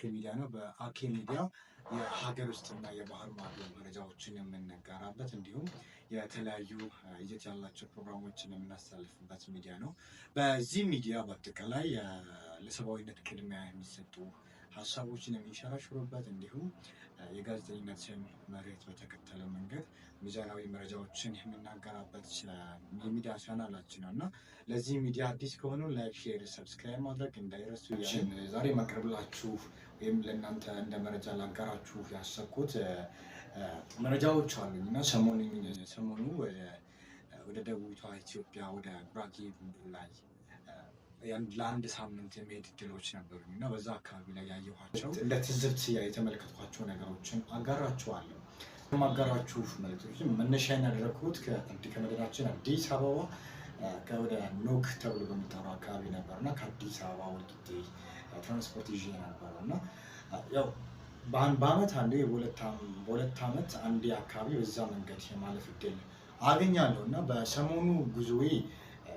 ሚዲያ ነው። በአኬ ሚዲያ የሀገር ውስጥና የባህር ማዶ መረጃዎችን የምንጋራበት እንዲሁም የተለያዩ ይዘት ያላቸው ፕሮግራሞችን የምናስተላልፍበት ሚዲያ ነው። በዚህ ሚዲያ በአጠቃላይ ለሰብአዊነት ቅድሚያ የሚሰጡ ሀሳቦችን የሚንሸራሸሩበት እንዲሁም የጋዜጠኝነትን መርህ በተከተለ መንገድ ሚዛናዊ መረጃዎችን የምናጋራበት የሚዲያ ቻናላችን ነው እና ለዚህ ሚዲያ አዲስ ከሆኑ like፣ share፣ subscribe ማድረግ እንዳይረሱ። ዛሬ ማቀርብላችሁ ወይም ለእናንተ እንደ መረጃ ላጋራችሁ ያሰብኩት መረጃዎች አሉኝ እና ሰሞኑ ወደ ደቡቢቷ ኢትዮጵያ ወደ ጉራጌ ላይ ለአንድ ሳምንት የመሄድ እድሎች ነበሩኝ እና በዛ አካባቢ ላይ ያየኋቸው እንደ ትዝብት የተመለከትኳቸው ነገሮችን አጋራችኋለሁ። የማጋራችሁ መልዕክቶች መነሻ ያደረግኩት ከመዲናችን አዲስ አበባ ወደ ኖክ ተብሎ በሚጠራው አካባቢ ነበር እና ከአዲስ አበባ ወልቂጤ ትራንስፖርት ይዤ ነበረ እና ያው በአመት አንዴ፣ በ2 ዓመት አንዴ አካባቢ በዛ መንገድ የማለፍ እድል አገኛለሁ እና በሰሞኑ ጉዞዬ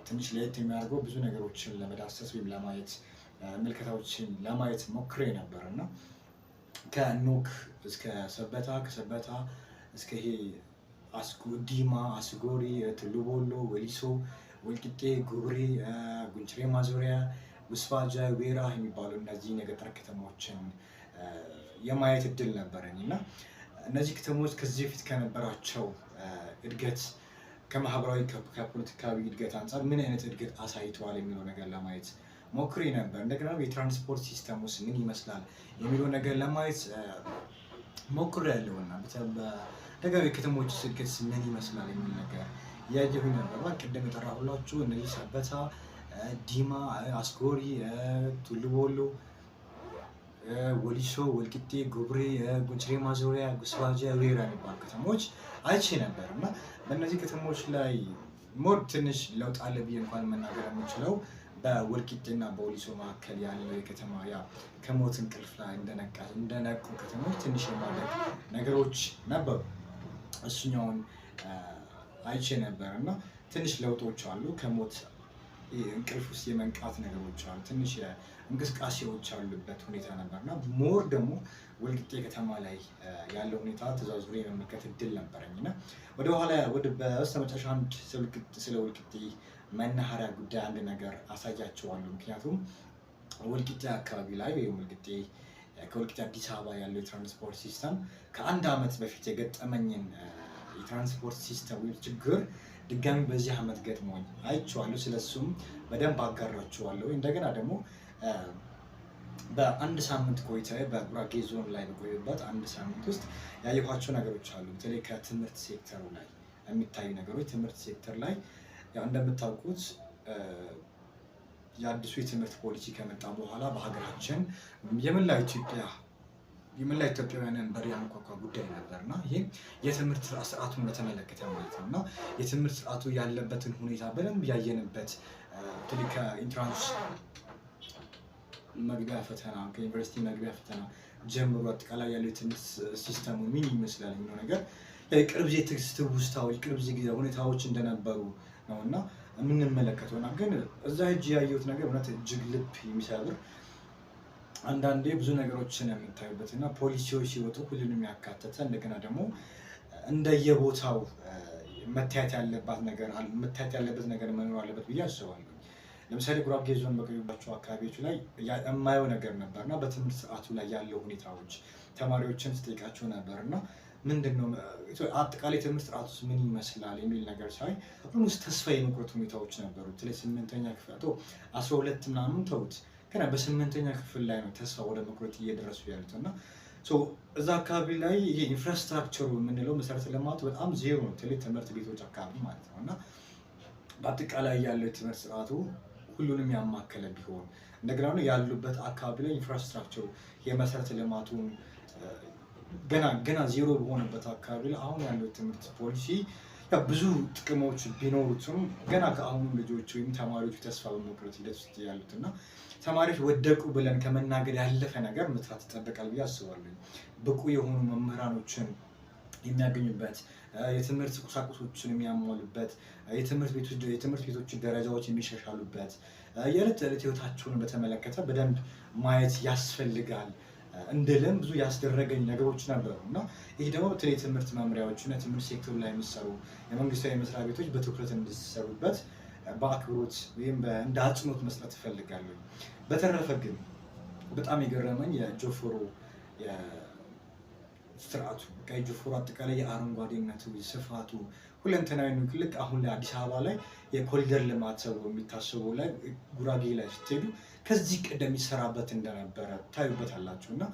ትንሽ ለየት የሚያደርገው ብዙ ነገሮችን ለመዳሰስ ወይም ለማየት፣ ምልከታዎችን ለማየት ሞክሬ ነበር እና ከኖክ እስከ ሰበታ፣ ከሰበታ እስከ ይሄ ዲማ፣ አስጎሪ፣ ቱሉ ቦሎ፣ ወሊሶ፣ ወልቂጤ፣ ጉብሬ፣ ጉንችሬ ማዞሪያ፣ ውስፋጃ፣ ዌራ የሚባሉ እነዚህን የገጠር ከተሞችን የማየት እድል ነበረኝ እና እነዚህ ከተሞች ከዚህ በፊት ከነበራቸው እድገት፣ ከማህበራዊ ከፖለቲካዊ እድገት አንጻር ምን አይነት እድገት አሳይተዋል የሚለው ነገር ለማየት ሞክሬ ነበር። እንደገና የትራንስፖርት system ውስጥ ምን ይመስላል የሚለው ነገር ለማየት ሞክሬ ያለውና እንደገና የከተሞች እድገት ምን ይመስላል የሚል ነገር እያየሁኝ ነበር። ቅድም የጠራሁላችሁ እነዚህ ሰበታ፣ ዲማ፣ አስጎሪ፣ ቱሉ ቦሎ፣ ወሊሶ፣ ወልቂጤ፣ ጉብሬ፣ ጉንችሬ ማዞሪያ፣ ጉስባጃ፣ ዌራ የሚባሉ ከተሞች አይቼ ነበር እና በእነዚህ ከተሞች ላይ more ትንሽ ለውጥ አለ ብዬ እንኳን መናገር የምችለው በወልቂጤና በወሊሶ መካከል ያለው የከተማ ያ ከሞት እንቅልፍ ላይ እንደነቁ ከተሞች ትንሽ የማደግ ነገሮች ነበሩ። እሱኛውን አይቼ ነበር እና ትንሽ ለውጦች አሉ። ከሞት እንቅልፍ ውስጥ የመንቃት ነገሮች አሉ። ትንሽ እንቅስቃሴዎች ያሉበት ሁኔታ ነበር እና more ደግሞ ወልቂጤ ከተማ ላይ ያለው ሁኔታ ተዘዋውሬ የመመልከት እድል ነበረኝ እና ወደኋላ ወደ በስተመጨረሻ አንድ ስለ ወልቂጤ መናኸሪያ ጉዳይ አንድ ነገር አሳያችኋለሁ። ምክንያቱም ወልቂጤ አካባቢ ላይ ወይም ወልቂጤ ከወልቂጤ አዲስ አበባ ያለው የትራንስፖርት system ከአንድ ዓመት በፊት የገጠመኝን የትራንስፖርት system ወይም ችግር ድጋሚ በዚህ ዓመት ገጥሞኝ አይቼዋለሁ። ስለሱም በደንብ አጋራችኋለሁ። እንደገና ደግሞ በአንድ ሳምንት ቆይታ በጉራጌ ዞን ላይ በቆየሁበት አንድ ሳምንት ውስጥ ያየኋቸው ነገሮች አሉ። በተለይ ከትምህርት ሴክተሩ ላይ የሚታዩ ነገሮች። ትምህርት ሴክተር ላይ ያው እንደምታውቁት የአዲሱ የትምህርት ፖሊሲ ከመጣ በኋላ በሀገራችን የመላ ኢትዮጵያውያንን በር ያንኳኳ ጉዳይ ነበር እና ይህ የትምህርት ስርዓቱን በተመለከተ ማለት ነው እና የትምህርት ስርዓቱ ያለበትን ሁኔታ በደንብ ያየንበት፣ በተለይ ከ entrance መግቢያ ፈተና፣ ከዩኒቨርሲቲ መግቢያ ፈተና ጀምሮ አጠቃላይ ያለው የትምህርት system ኡ ምን ይመስላል የሚለው ነገር የቅርብ ጊዜ ትውስታዎች፣ የቅርብ ጊዜ ሁኔታዎች እንደነበሩ ነው እና የምንመለከተው እና ግን እዛ ሄጄ ያየሁት ነገር እውነት እጅግ ልብ የሚሰብር፣ አንዳንዴ ብዙ ነገሮችን የምታዩበት እና ፖሊሲዎች ሲወጡ ሁሉንም ያካተተ እንደገና ደግሞ እንደየቦታው መታየት ያለበት ነገር መኖር አለበት ብዬ አስባለሁ። ለምሳሌ ጉራጌ ዞን በቆየሁባቸው አካባቢዎች ላይ የማየው ነገር ነበር እና በትምህርት ስርዓቱ ላይ ያለው ሁኔታዎች ተማሪዎችን ስጠይቃቸው ነበር እና ምንድን ነው አጠቃላይ ትምህርት ስርዓቱ ውስጥ ምን ይመስላል የሚል ነገር ሳይ almost ተስፋ የመቁረጥ ሁኔታዎች ነበሩ። በተለይ ስምንተኛ ክፍል፣ 12 ምናምን ተውት፣ ገና በስምንተኛ ክፍል ላይ ነው ተስፋ ወደ መቁረጥ እየደረሱ ያሉት እና እዛ አካባቢ ላይ ይሄ infrastructure ኡ የምንለው መሰረተ ልማቱ በጣም ዜሮ ነው። በተለይ ትምህርት ቤቶች አካባቢ ማለት ነው እና በአጠቃላይ ያለው የትምህርት ስርዓቱ ሁሉንም ያማከለ ቢሆን፣ እንደገና ያሉበት አካባቢ ላይ infrastructure ኡ የመሰረተ ልማቱን ገና ገና ዜሮ በሆነበት አካባቢ ላይ አሁን ያለው የትምህርት ፖሊሲ ብዙ ጥቅሞች ቢኖሩትም ገና ከአሁኑ ልጆች ወይም ተማሪዎቹ ተስፋ በመቁረጥ ሂደት ውስጥ ያሉት እና ተማሪዎች ወደቁ ብለን ከመናገር ያለፈ ነገር መስራት ይጠበቃል ብዬ አስባለሁ። ብቁ የሆኑ መምህራኖችን የሚያገኙበት፣ የትምህርት ቁሳቁሶችን የሚያሟሉበት፣ የትምህርት ቤቶችን ደረጃዎች የሚሻሻሉበት፣ የዕለት ተዕለት ህይወታቸውን በተመለከተ በደንብ ማየት ያስፈልጋል። እንድልም ብዙ ያስደረገኝ ነገሮች ነበሩ። እና ይህ ደግሞ በተለይ ትምህርት መምሪያዎች እና ትምህርት ሴክተሩ ላይ የሚሰሩ የመንግስታዊ መስሪያ ቤቶች በትኩረት እንዲሰሩበት በአክብሮት ወይም እንደ አጽንኦት መስጠት እፈልጋለሁ። በተረፈ ግን በጣም የገረመኝ የጆፎሮ ስርዓቱ፣ የጆፎሮ አጠቃላይ የአረንጓዴነቱ፣ ስፋቱ፣ ሁለንተናዊ፣ ልክ አሁን ላይ አዲስ አበባ ላይ የኮሪደር ልማት ተብሎ የሚታሰበው ላይ ጉራጌ ላይ ስትሄዱ ከዚህ ቀደም ይሰራበት እንደነበረ ታዩበታላችሁ። እና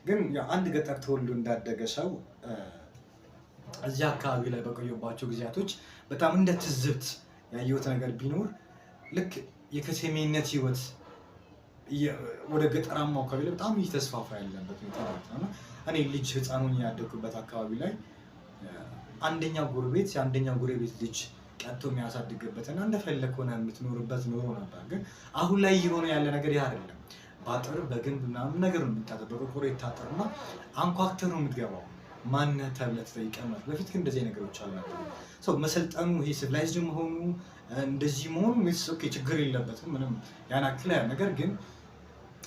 ግን አንድ ገጠር ተወልዶ እንዳደገ ሰው እዚህ አካባቢ ላይ በቆየባቸው ጊዜያቶች በጣም እንደ ትዝብት ያየሁት ነገር ቢኖር ልክ የከተሜነት ህይወት ወደ ገጠራማው አካባቢ ላይ በጣም እየተስፋፋ ያለበት ሁኔታ ማለት ነው። እና እኔ ልጅ ህፃን ሆኜ ያደግኩበት አካባቢ ላይ አንደኛው ጎረቤት የአንደኛው ጎረቤት ልጅ ቀጥቶ የሚያሳድግበት እና እንደፈለግ ሆነ የምትኖርበት ኑሮ ነበር። ግን አሁን ላይ እየሆነ ያለ ነገር ይህ አይደለም። በአጥር በግንብ ምናምን ነገር ነው የሚታጠር፣ በቆርቆሮ ይታጠርና አንኳኩተህ ነው የምትገባው። ማነህ ተብለህ ተጠይቀህ ማለት። በፊት ግን እንደዚህ ነገሮች አልነበሩም። ሰው መሰልጠኑ፣ ይሄ civilized መሆኑ፣ እንደዚህ መሆኑ okay፣ ችግር የለበትም ምንም ያን ያክል። ነገር ግን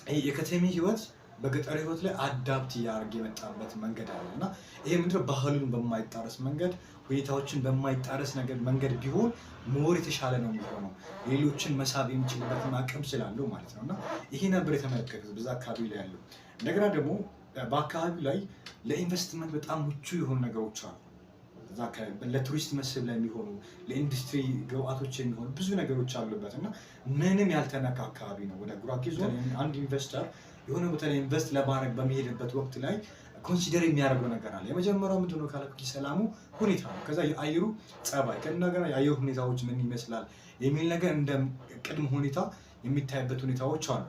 ይሄ የከተሜ ህይወት በገጠር ህይወት ላይ adapt እያደረገ የመጣበት መንገድ አለ። እና ይሄ ምንድነው፣ ባህሉን በማይጣረስ መንገድ፣ ሁኔታዎችን በማይጣረስ ነገር መንገድ ቢሆን more የተሻለ ነው የሚሆነው፣ ሌሎችን መሳብ የሚችልበትን አቅም ስላለው ማለት ነው። እና ይሄ ነበር የተመለከቱት በዛ አካባቢ ላይ ያለው። እንደገና ደግሞ በአካባቢው ላይ ለኢንቨስትመንት በጣም ምቹ የሆኑ ነገሮች አሉ። እዛ አካባቢ ለቱሪስት መስህብ ላይ የሚሆኑ፣ ለኢንዱስትሪ ግብአቶች የሚሆኑ ብዙ ነገሮች አሉበት እና ምንም ያልተነካ አካባቢ ነው። ወደ ጉራጌ ዞን አንድ investor የሆነ ቦታ ላይ invest ለማድረግ በሚሄድበት ወቅት ላይ consider የሚያደርገው ነገር አለ። የመጀመሪያው ምንድን ነው ካላችሁ የሰላሙ ሁኔታ ነው። ከዛ የአየሩ ጸባይ፣ ከእንደገና የአየሩ ሁኔታዎች ምን ይመስላል የሚል ነገር እንደ ቅድመ ሁኔታ የሚታይበት ሁኔታዎች አሉ።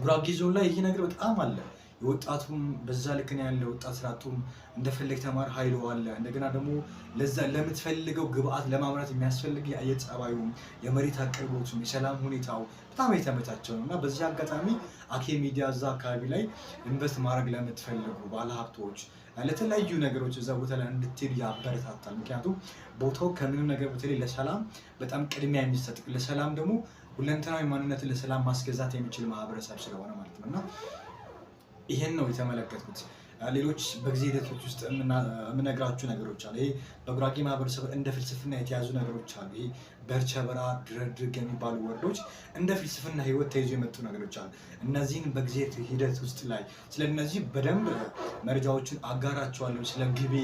ጉራጌ ዞን ላይ ይህ ነገር በጣም አለ። የወጣቱም በዛ ልክ ነው ያለ። ወጣት ስርዓቱም እንደፈለግ ተማር ኃይሉ አለ። እንደገና ደግሞ ለዛ ለምትፈልገው ግብአት ለማምረት የሚያስፈልግ የአየር ጸባዩም፣ የመሬት አቅርቦቱም፣ የሰላም ሁኔታው በጣም የተመቻቸው ነው። እና በዚህ አጋጣሚ አኬ ሚዲያ እዛ አካባቢ ላይ invest ማድረግ ለምትፈልጉ ባለሀብቶች፣ ለተለያዩ ነገሮች እዛ ቦታ ላይ እንድትሄዱ ያበረታታል። ምክንያቱም ቦታው ከምንም ነገር በተለይ ለሰላም በጣም ቅድሚያ የሚሰጥ፣ ለሰላም ደግሞ ሁለንተናዊ ማንነትን ለሰላም ማስገዛት የሚችል ማህበረሰብ ስለሆነ ማለት ነው። እና ይሄን ነው የተመለከትኩት። ሌሎች በጊዜ ሂደቶች ውስጥ የምነግራችሁ ነገሮች አሉ። ይሄ በጉራጌ ማህበረሰብ እንደ ፍልስፍና የተያዙ ነገሮች አሉ። ይሄ በርቸበራ፣ ድረድርግ የሚባሉ word ኦች እንደ ፍልስፍና ህይወት ተይዞ የመጡ ነገሮች አሉ። እነዚህን በጊዜ ሂደት ውስጥ ላይ ስለ እነዚህ በደንብ መረጃዎችን አጋራችኋለሁ። ስለ ግቤ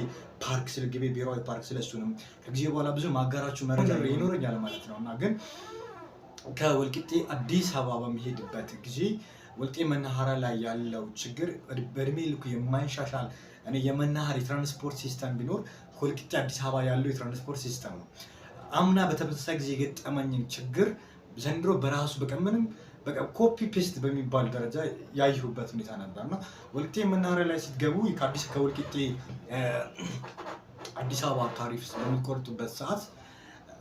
ፓርክ፣ ስለ ግቤ ብሔራዊ ፓርክ፣ ስለሱንም ከጊዜ በኋላ ብዙ ማጋራችሁ መረጃ ይኖረኛል ማለት ነው። እና ግን ከወልቂጤ አዲስ አበባ በሚሄድበት ጊዜ ወልቂጤ መናኸሪያ ላይ ያለው ችግር በእድሜ ልኩ የማይሻሻል፣ እኔ የመናኸሪያ የትራንስፖርት system ቢኖር ከወልቂጤ አዲስ አበባ ያለው የትራንስፖርት system ነው። አምና በተመሳሳይ ጊዜ የገጠመኝን ችግር ዘንድሮ በራሱ በቃ ምንም በቃ copy paste በሚባል ደረጃ ያየሁበት ሁኔታ ነበር። እና ወልቂጤ መናኸሪያ ላይ ስትገቡ ከአዲስ ከወልቂጤ አዲስ አበባ ታሪፍ በምትቆርጡበት ሰዓት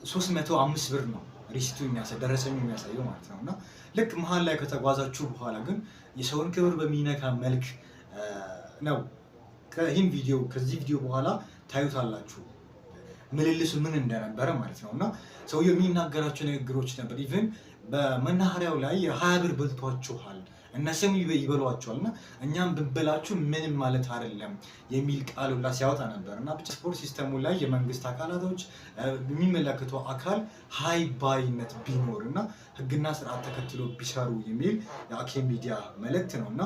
305 ብር ነው receipt ኡ የሚያሳይ፣ ደረሰኙ የሚያሳየው ማለት ነው። እና ልክ መሀል ላይ ከተጓዛችሁ በኋላ ግን የሰውን ክብር በሚነካ መልክ ነው። ይህን ቪዲዮ ከዚህ ቪዲዮ በኋላ ታዩታላችሁ ምልልሱ ምን እንደነበረ ማለት ነው። እና ሰውየው የሚናገራቸው ንግግሮች ነበር። Even በመናኸሪያው ላይ የ20 ብር በልቷችኋል፣ እነሱም ይበሏቸዋል እና እኛም ብንበላችሁ ምንም ማለት አይደለም የሚል ቃል ሁላ ሲያወጣ ነበር። እና ብቻ ስፖርት system ኡ ላይ የመንግስት አካላቶች፣ የሚመለከተው አካል ሀይ ባይነት ቢኖር እና ህግና ስርዓት ተከትሎ ቢሰሩ የሚል የአኬ ሚዲያ መልእክት ነው። እና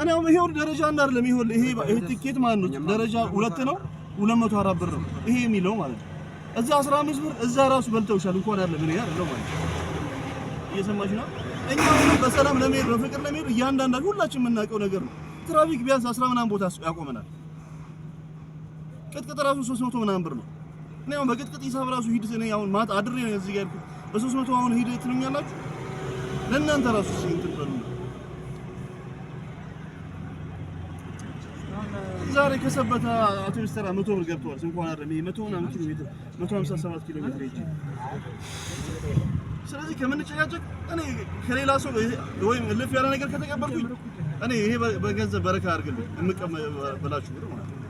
እኔ አሁን ይሄው ደረጃ አንድ አይደለም። ይሄው ይሄ ቲኬት ማለት ነው ደረጃ ሁለት ነው፣ 204 ብር ነው ይሄ የሚለው ማለት ነው። እዛ 15 ብር እዛ ራሱ በልተውሻል እንኳን አይደለም እኔ አይደለም ማለት ነው። እየሰማሽ ነው? እኛ አሁን በሰላም ለመሄድ፣ በፍቅር ለመሄድ እያንዳንዳችሁ ሁላችን የምናውቀው ነገር ነው። ትራፊክ ቢያንስ 10 ምናምን ቦታ ያቆመናል። ቅጥቅጥ ራሱ 300 ምናምን ብር ነው። እኔ አሁን በቅጥቅጥ ሂሳብ ራሱ ሂድ፣ እኔ አሁን ማታ አድሬ ነው እዚህ ጋር ያልኩት። በ300 አሁን ሂድ ትሉኛላችሁ። ለእናንተ ራሱ እስኪ እንትን በሉ። ዛሬ ከሰበታ አውቶቡስ ተራ 100 ብር ገብተዋል። እንኳን አይደለም ይሄ 100 ምናምን ኪሎ ሜትር፣ 157 ኪሎ ሜትር ሄጄ። ስለዚህ ከምንጨቃጨቅ እኔ ከሌላ ሰው ወይም እልፍ ያለ ነገር ከተቀበልኩኝ እኔ ይሄ በገንዘብ በረካ አድርግልኝ የምቀበላችሁ ብር ማለት ነው።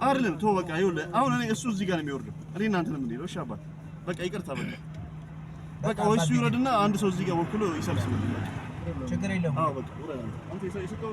አይደለም ተው በቃ ይኸውልህ፣ አሁን እኔ እሱ እዚህ ጋር ነው የሚወርደው፣ እኔ እናንተ ነው የምንሄደው። እሺ አባት በቃ ይቅርታ በቃ። በቃ ወይ እሱ ይውረድና አንድ ሰው እዚህ ጋር ወክሎ ይሰብስብልኝ። ችግር የለውም። አዎ በቃ ውረድ አንተ። አንተ የሰጠው